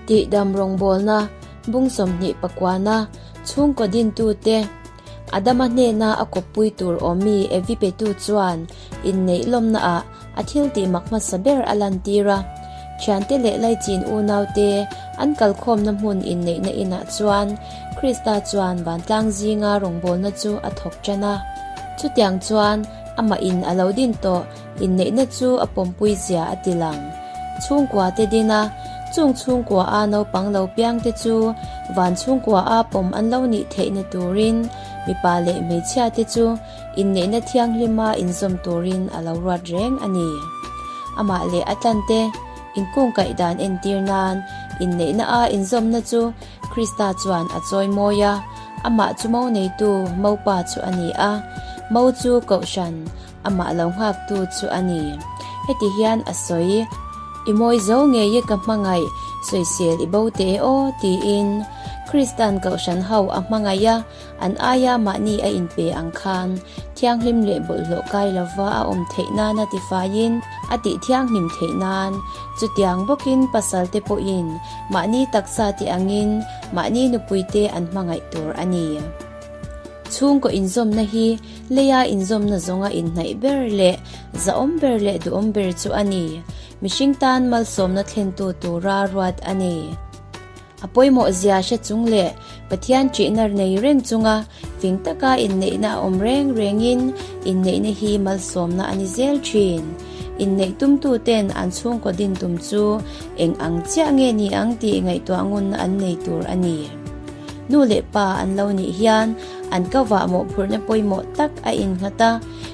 Tihdam rawngbawlna bung 29-a chhungkaw dintute Adama hnena a kawppui tur awmmi Evi petu chuan inneih lawmnaah a thil tih mak hmasa ber a lantir a. Thiante leh laichin unaute an kalkhawmna hmun inneihna inah chuan Krista chuan vantlang zinga rawngbawlna chu a thawk tan a. Chutiang chuan amah in a lo din tawh inneihna chu a pawmpui zia a ti lang. Chhungkua te din a, chung chhungkua a naupang lo piang te chu van chhungkua a pawm an lo nih theihna turin mipa leh hmeichhia te chu inneihna thianghlima inzawm turin a lo ruat reng a ni. Amah leh a tlante inkungkaih dan entir nan inneihna a inzawmna chu Krista chuan a chawi mawi a, amah chu mo neitu mopa chu a ni a, mo chu kohhran Amah lo nghaktu chu a ni. Heti hian a sawi, I mawi zo ngei i ka hmangaih, sawisel i bo teh e aw, tiin. Kristan kohhran ho a hmangaih a, an aia mahni a inpe ang khan, thianghlim leh bawlhhlawh kai lova a awm theih nana tifaiin a tih thianghlim theih nan, chutiang bawkin pasalte pawhin mahni taksa tih angin mahni nupuite an hmangaih tur a ni. Chhungkaw inzawmna hi leia inzawmna zawnga inhnaih ber leh zahawm ber leh duhawm ber chu a ni. Mihring tan malsawmna thlentu tura ruat a ni. A pawimawh zia hre chung leh Pathian ṭihna nei reng chunga fing taka inneihna a awm reng rengin inneihna hi malsawmna a ni zel ṭhin. Inneih tumtuten an chhungkaw din tum chu eng ang chiah nge ni ang tih ngaihtuah ngunna an nei tur a ni. Nu leh pa an lo nih hian an ka vah mawhphurhna pawimawh tak a innghat a,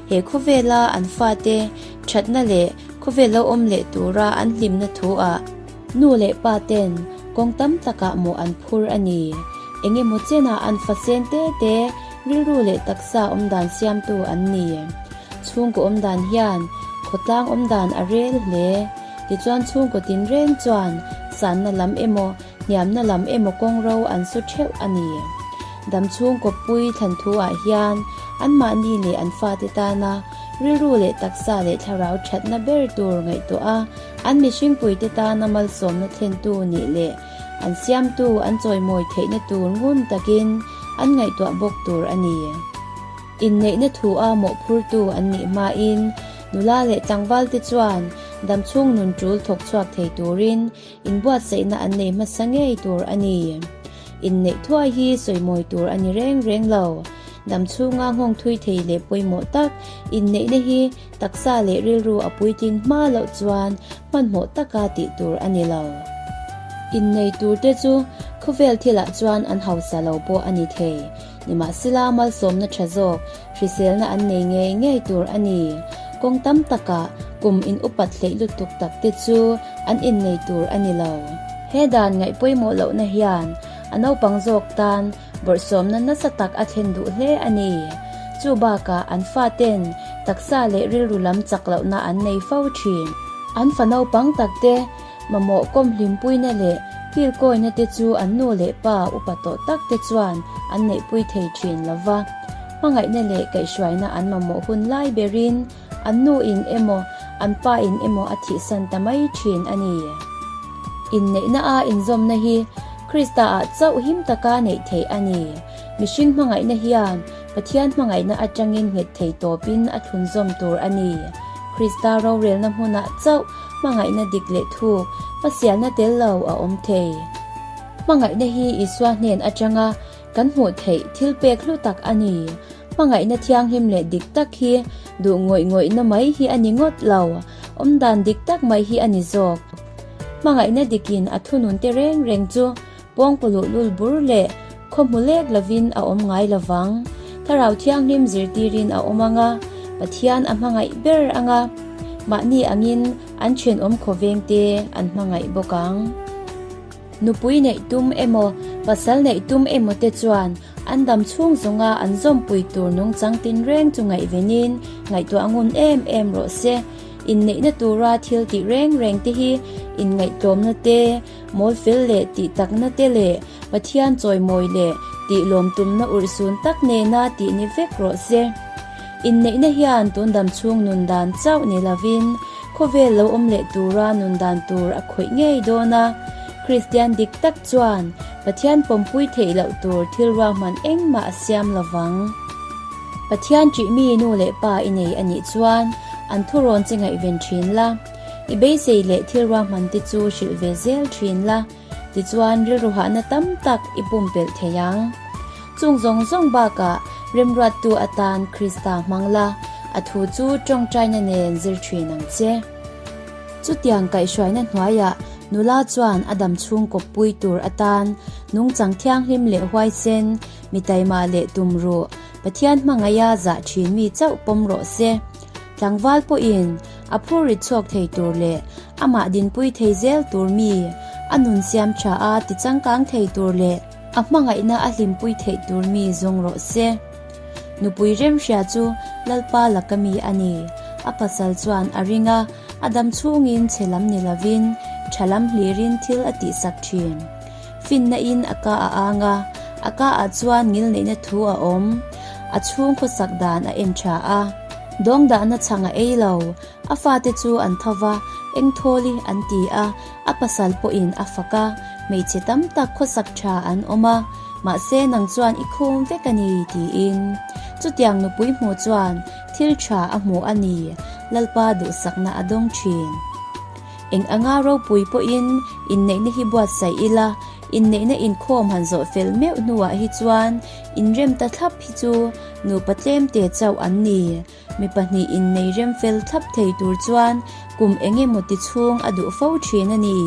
he khawvela an fate thatna leh khawvel lo awm leh tura an hlimna thu ah nu leh pa ten kawng tam takah mawh an phur a ni. Engemaw chenah an fa sen te te rilru leh taksa awmdan siamtu an ni. Chhungkaw awmdan hian khawtlang awmdan a rel hle. Tichuan chhungkaw tinreng chuan sanna lam emaw hniamna lam emaw kawngro an su theuh a ni. Damchhung kawppui thlan thu ah hian anmahni leh an fate tana rilru leh taksa leh thlarau thatna ber tur ngaihtuah a, an mihringpuite tana malsawmna thlentu nih leh an siamtu an chawimawi theihna tur ngun takin an ngaihtuah bawk tur a ni. Inneihna thu a mawhphurtu an nih hmain nula leh tlangvalte chuan damchhung nun tul thawk chhuak thei turin Inbuatsaihna an nei hmasa ngei tur a ni. Inneih thuai hi sawimawi tur a ni reng reng lo. Dam chhunga nghawng thui thei leh pawimawh tak inneihna hi taksa leh rilru a puitlin hma loh chuan hmanhmawh taka tih tur a ni lo. Innei turte chu khawvel thilah chuan an hausa lo pawh a ni thei. Nimahsela malsawmna tha zawk hriselna an nei ngei ngei tur a ni. Kawng tam takah kum in upat hleih lutuk tak te chu an innei tur a ni lo. He dan ngaih pawimawh lohna hian a naupang zawk tan bawrhsawmna nasa tak a thlen duh hle a ni. Chu bakah an faten taksa leh rilru lam chak lohna an nei fo thin. An fa naupang tak te mamawh kawm hlimpuina leh kilkawina te chu an nu leh pa upa tawh tak te chuan an neihpui thei thin lo va. Hmangaihna leh kaihhruaina an mamawh hun lai berin an nu in emaw an pa in emaw a thihsan ta mai thin a ni. Inneihna a inzawmna hi Krista ah chauh him taka neih theih a ni. Mihring hmangaihna hian Pathian hmangaihna atangin nghet thei tawpin a thlunzawm tur a ni. Krista rorelna hmunah chauh hmangaihna dik leh thuk, hmasialna tel lo a awm thei. Hmangaihna hi Isua hnen atanga kan hmuh theih thil pek hlu tak a ni. Hmangaihna thianghlim leh dik tak hi duh ngawih ngawihna mai hi a ni ngawt lo, awmdan dik tak mai hi a ni zawk. Hmangaihna dikin a thunun te reng reng chu pawngpawluh lul bur leh khaw hmu lek lovin a awm ngai lovang. Thlarau Thianghlim zirtirin a awm anga, Pathian a hmangaih ber anga, mahni angin an thenawm khawveng te an hmangaih bawk ang. Nupui neih tum emaw, pasal neih tum emaw te chuan an dam chhung zawnga an zawmpui tur nungchang tinreng chu ngaihvenin ngaihtuah ngun em em rawh se. Inneihna tura thil tih reng reng te hi inngaihtlawmna te, mawl fel leh tih takna te leh Pathian chawimawi leh tih lawm tumna urhsun tak nena tih ni vek rawh se. Inneihna hian tun dam chhung nun dan chauh ni lovin khawvel lo awm leh tura nun dan tur a khawih ngei dawn a. Kristian dik tak chuan Pathian pawmpui theih loh tur thil ruahman engmah a siam lo vang. Pathian ṭihmi nu leh pa i nei a nih chuan an thurawn che ngaihven ṭhin la. I beisei leh thil ruahman te chu hrilh ve zel ṭhin la, tichuan rilru hahna tam tak i pumpelh thei ang. Chung zawng zawng bakah remruattu atan Krista hmang la, a thu chu ṭawngṭaina nen zir ṭhin ang che. Chutiang kaihhruaina hnuaiah nula chuan a dam chhung kawppui tur atan nungchang thianghlim leh huaisen, mi taima leh tumruh, Pathian hmangaia zah thin mi chauh pawm rawh se. Tlangval pawhin a phur rit chhuak thei tur leh amah dinpui thei zel tur mi, a nun siam tha a tichangkang thei tur leh a hmangaihna a hlimpui theih tur mi zawng rawh se. Nupui remhria chu Lalpa laka mi a ni. A pasal chuan a ring a, a dam chhungin chhe lam ni lovin tha lam hlirin thil a tihsak thin. Finna in a ka a ang a, a ka ah chuan ngilneihna thu a awm. A chhung khawsak dan a en tha a. Dawngdahna chhang a ei lo. A fate chu an tho va, engthawli an ti a, a pasal pawhin a fak a, hmeichhe tam tak khawsak tha an awm a, mahse nang chuan i khum vek a ni tiin. Chutiang nupui hmuh chuan thil tha a hmu a ni, Lalpa duhsakna a dawng thin. Eng anga ropui pawhin inneihna hi buatsaih ila, inneihna inkhawm han zawh fel meuh hnuah hi chuan inrem ta thlap hi chu nupa tlemte chauh an ni. Mi pahnih innei rem fel thlap thei tur chuan kum eng emaw ti chhung a duh fo thin a ni.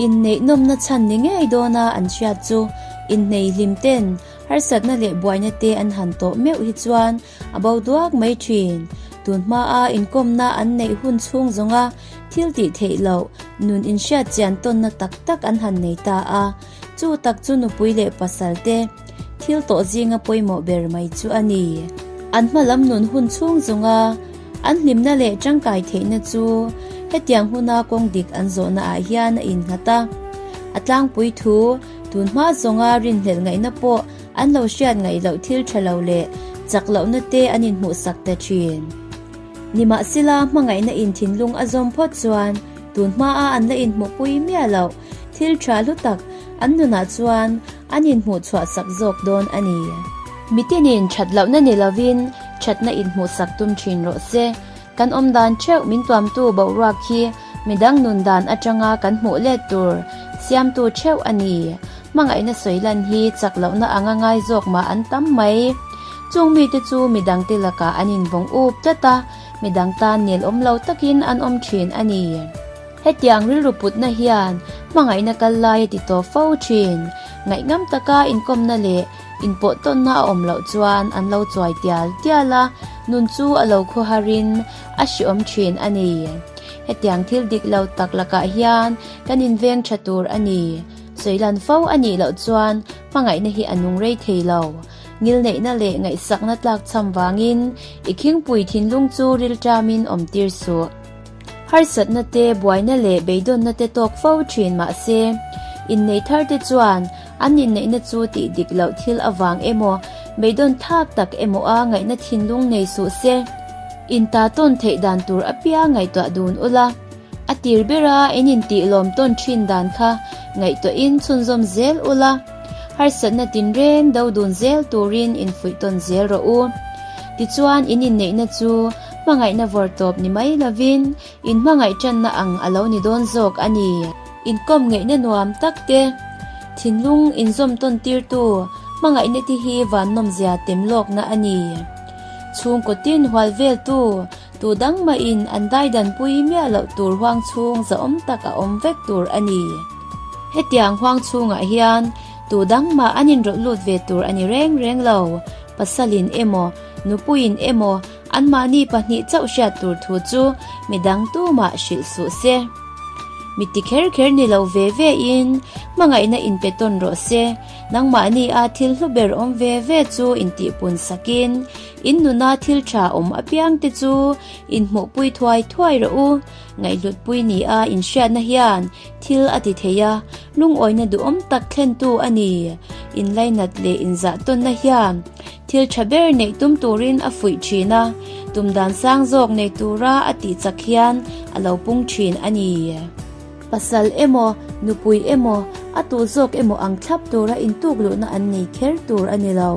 Inneih nawmna chhan ni ngei dawna an hriat chu innei hlim ten harsatna leh buaina te an han tawh meuh hi chuan a bo duak mai thin. Tun hmaa inkawmna an neih hun chhung zawnga thil tih theih loh nun inhriat chian tawnna tak tak an han nei ta a, chu tak chu nupui leh pasal te thil tawh zinga pawimawh ber mai chu a ni. An hma lam nun hun chhung zawnga an hlimna leh tangkai theihna chu hetiang huna kawng dik an zawhna ah hian a innghat a. A tlangpui thu tun hma zawnga rinhlelh ngaihna pawh an lo hriat ngaih loh thil tha lo leh chak lohna te an inhmuhsak ta thin. Nimahsela, hmangaihna in thinlung a zawm phawt chuan tun hmaa an la inhmuhpui miah loh thil tha hlu tak an nunah chuan an inhmuh chhuah sak zawk dawn a ni. Mitinin that lohna ni lovin thatna inhmuhsak tum thin rawh se. Kan awm dan theuh min tuamtu boruak hi midang nun dan atanga kan hmuh let tur siamtu theuh a ni. Hmangaihna sawi lan hi chak lohna anga ngai zawk mah an tam mai. Chung mite chu midangte lakah an invawng up tlat a, midang tan nel awm lo takin an awm thin a ni. Hetiang rilru putna hian hmangaihna kal lai a ti tawh fo thin. Ngaihngam taka inkawmna leh inpawh tawnna a awm loh chuan an lo chuai tial tial a, nun chu a lo khawharin a hriawm thin a ni. Hetiang thil dik lo tak lakah hian kan inveng tha tur a ni. Sawilan fo a nih loh chuan hmangaihna hi a nung rei thei lo. Ngilneihna leh ngaihsakna tlak cham vangin i khingpui thinlung chu rilṭamin awm tir suh. Harsatna te, buaina leh beidawnna te tawk fo ṭhin mah se, innei thar te chuan an inneihna chu tih dik loh thil avang emaw, beidawn thak tak emaw a ngaihna thinlung nei suh se. Inta tawn theih dan tur apiang ngaihtuah dun ula. A tir bera in intih lawm tawn thin dan kha ngaihtuahin chhunzawm zel ula, harsatna tinreng do dun zel turin infuih tawn zel rawh u. Tichuan in inneihna chu hmangaihna vawr tawp ni mai lovin in hmangaih tanna ang a lo ni dawn zawk a ni. Inkawm ngeihna nuam tak te, thinlung inzawm tawn tirtu hmangaihna te hi van nawmzia tem lawkna a ni. Chhungkaw tin hual veltu Tu dang mahin an daidan pui miah loh tur huang chhung zahawm tak a awm vek tur a ni. Hetiang huang chhungah hian tu dang mah an inrawlh lut ve tur a ni reng reng lo. Pasalin emaw, nupuiin emaw anmahni pahnih chauh hriat tur thu chu midang tumah hrilh suh se. Mi ti kher kher ni lo ve ve in hmangaihna inpe tawn rawh se. Nangmahni a thil hlu ber awm ve ve chu intihpun sakin In nuna thil tha awm apiang te chu inhmuhpui thuai thuai rawh u. Ngaihhlutpui ni a inhriatna hian thil a ti thei a, lungawina duhawm tak thlentu a ni. Inlainat leh inzahtawnna hian thil tha ber neih tum turin a fuih thin a, tum dan sang zawk nei tura a tih chak hian a lo pung thin a ni. Pasal emaw, Nupui emaw, a tu zawk emaw ang thlap tura intukluhna an nei kher tur a ni lo.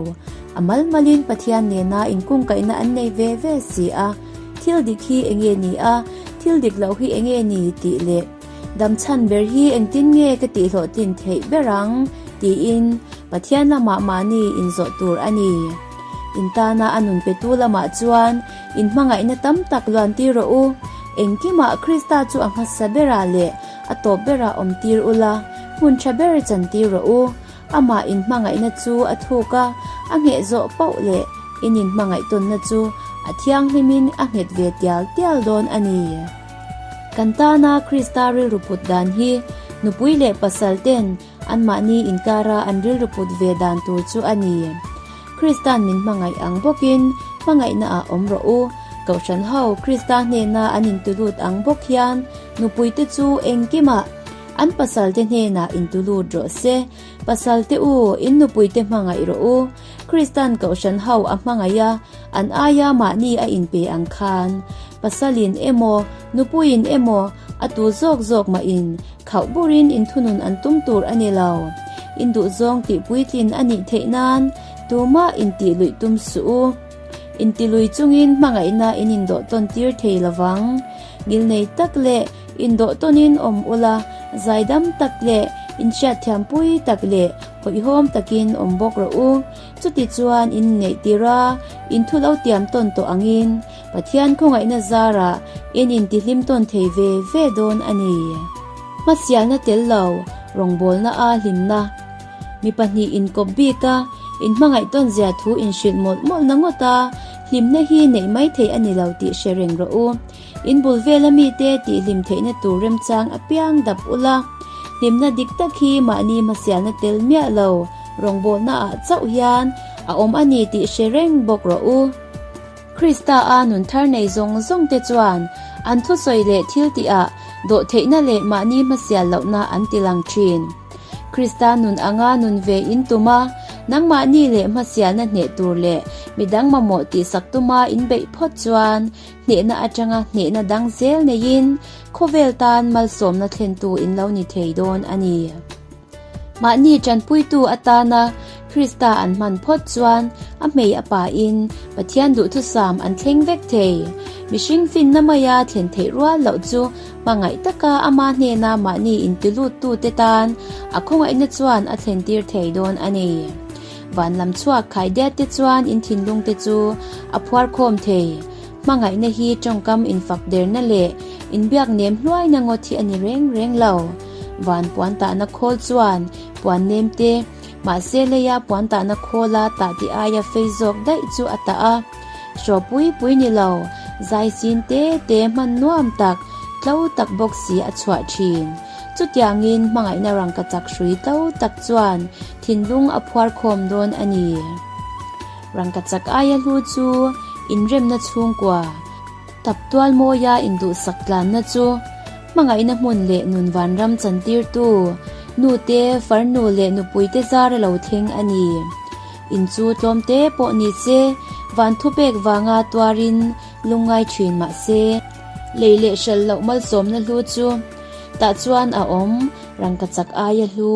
A mal malin Pathian nena inkungkaihna an nei ve ve si a, thil dik hi enge ni a, thil dik loh hi enge ni tih leh damchhan ber hi engtin nge ka tihhlawhtlin theih ber ang tiin Pathian lamah mahni inzawh tur a ni. In tana a nun petu lamah chuan inhmangaihna tam tak luantir rawh u. Engkimah Krista chu a hmasa berah leh a tawp berah awmtir ula, hmun tha ber chantir rawh u. Amah inhmangaihna chu a thuk a, a ngheh zawh pauh leh in inhmangaih tawnna chu a thianghlimin a nghet ve tial tial dawn a ni. Kan tana Krista rilru put dan hi nupui leh pasal ten anmahni inkara an rilru put ve dan tur chu a ni. Krista'n min hmangaih ang bawkin hmangaihnaah awm rawh u. Kohhran ho Krista hnena an intulut ang bawk hian nupuite chu engkimah An pasalte hnenah intulut rawh se. Pasalte u, in nupuite hmangaih rawh u. Kristan Kohhran ho a hmangaih a, an aia mahni a inpe ang khan. Pasalin emaw, nupuiin emaw, a tu zawk zawk mahin khauh burin inthunun an tum tur a ni lo. In duhzawng tih puitlin a nih theih nan tumah intih luih tum suh u. Intilui chungin hmangaihna in indawh tawn tir thei lovang. Ngilnei tak leh indawh tawnin awm ula, zaidam tak leh inhriatthiampui tak leh hawihhawm takin awm bawk rawh u. Chutichuan inneih tir a, inthu lo tiam tawn tawh angin Pathian khawngaihna zarah in intihlim tawn thei ve ve dawn a ni. Hmasialna tel lo, rawngbawlna a hlimna. Mi pahnih inkawp bik a, inhmangaih tawn zia thu inhrilh mawlh mawlhna ngawt a, hlimna hi neih mai theih a ni lo tih hre reng rawh u. In bul vela mite tihhlim theihna tur remchang apiang dap ula, hlimna dik tak hi mahni hmasialna tel miah lo rawngbawlna ah chauh hian a awm a ni tih hre reng bawk rawh u. Krista a nun thar nei zawng zawng te chuan an thusawi leh thil tihah dawhtheihna leh mahni hmasial lohna an ti lang thin. Krista nun anga nun ve in tum a, nangmahni leh hmasialna hneh tur leh midang mamawh tihsak tuma in beih phawt chuan hnehna atanga hnehna dang zel neiin khawvel tan malsawmna thlentu in lo ni thei dawn a ni. Mahni tanpuitu atana Krista an hman phawt chuan a hmei a pain Pathian duhthusam an thleng vek thei. Mihring finna maia thlen theih rual loh chu hmangaih taka ama hnena mahni intiluttute tan a khawngaihna chuan a thlentir thei dawn a ni. Van lam chhuak khaidiat te chuan in thinlung te chu a phuar khawm thei. Hmangaihna hi tawngkam infak derna leh inbiak nem hluaina ngawt hi a ni reng reng lo. Van puan tahna khawl chuan puan nem te, mahse leia puan tahna khawla tah tih aia fei zawk daih chu a tah a. Hraw pui pui ni lo, zai sin te te hman nuam tak, tlo tak bawk si a chhuah thin. Chutiangin hmangaihna rangkachak hrui tlo tak chuan thinlung a phuar khawm dawn a ni. Rangkachak aia hlu chu inremna chhungkua, tap tual mawia induhsak tlanna chu hmangaihna hmun leh nun vanram chantirtu, nute, farnu leh nupuite zar a lo thleng a ni. In chu tlawm te pawh ni se, van thupek vanga tuarin lungngai thin mah se, lei leh hral loh malsawmna hlu chu tah chuan a awm, rangkachak aia hlu.